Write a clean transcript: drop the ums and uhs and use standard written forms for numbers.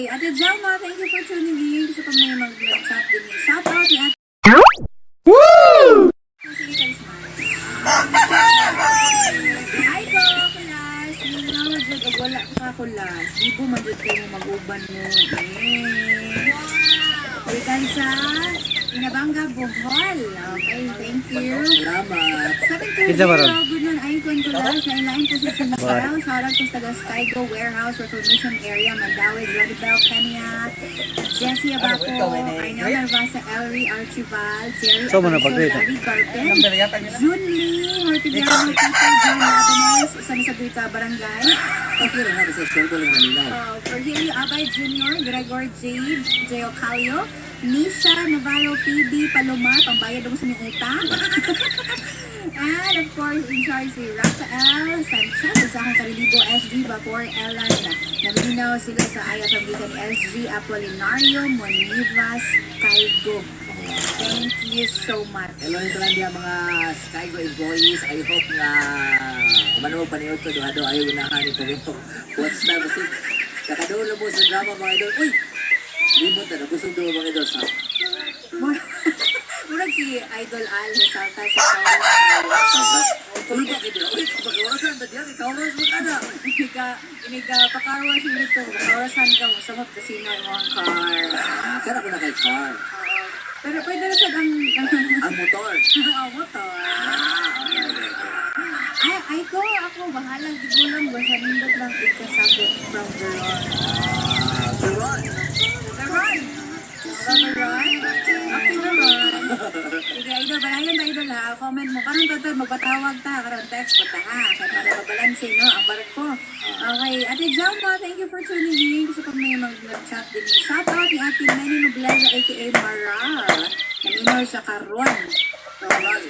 Ate Jelma, thank you for tuning in. Gusto pa may mag-chat din. Shout out ni Ate. Sige, Karisma. Hi ko, kulas. Mingaw, jud og wala ka, kulas. Bibo man jud kayo mag-uban mo. Eh. Gikan sa Inabanga, Bohol. Okay, thank you. Salamat. 720, Kinsa ba ron? Good noon, Icon Kulas. Nailain po sa Michelle. Shoutout po sa taga Skygo Warehouse Reclamation Area, Mandaue, Jodibel, Kenya, Jesse Abaco, Arnel Narvasa, Elry Archival, Jerry So, mo na Aparicio, pag-rate. Larry Garpin, Junli Hortiviano, Peter John Labanes, sa Misabuita Barangay, Okay lang ha, basta share ko lang naminaw. Virgilio Abay Jr., Gregor Jade, Jeo Calio, Nisha Navarro, Phoebe Palomar, pambayad mo sa inyong utang. And of course, in charge si Rafael Sanchez, sa akong karilibo SG Vapor Ellen. Naminaw sila sa IFM gikan ni SG Apolinario Monivas Caigo. Thank you so much. Hello ito lang diya mga Skygo employees. I hope nga umano mo paniod ko duha do ayaw unahan ni Pumito. What's na kasi nakadulo mo sa drama, mga idol. Uy! Limot na nabusog do, mga idol sa Murag si Idol Al Hesalta sa Kawas. Uy, bakit yun? Uy, pagkawasan na diyan, ikaw ras mo ka na. Inig ka pakarwa siya dito. Pakarasan ka mo sa mga casino imong car. Ah, kaya ko na kay car. Oo. Pero pwede na sad ang Ang motor. ang motor. Ah, okay. Ay, ay ko, ako, bahalang tigulang, basta nindot lang ikasabot from Veron. Ah, Veron. Veron! Veron? Okay, Veron. Sige, idol, balayan ta, idol, ha. Comment mo. Karon ta, magpatawag ta. Karon text pa ta, ha. Kaya para mabalanse, no? Ang barko. Okay, Ate Jelma, thank you for tuning in. Gusto pa may mag-chat din. Shout out ni Ate Manny Nobleza, aka Mara. Naminaw siya karon. Maral.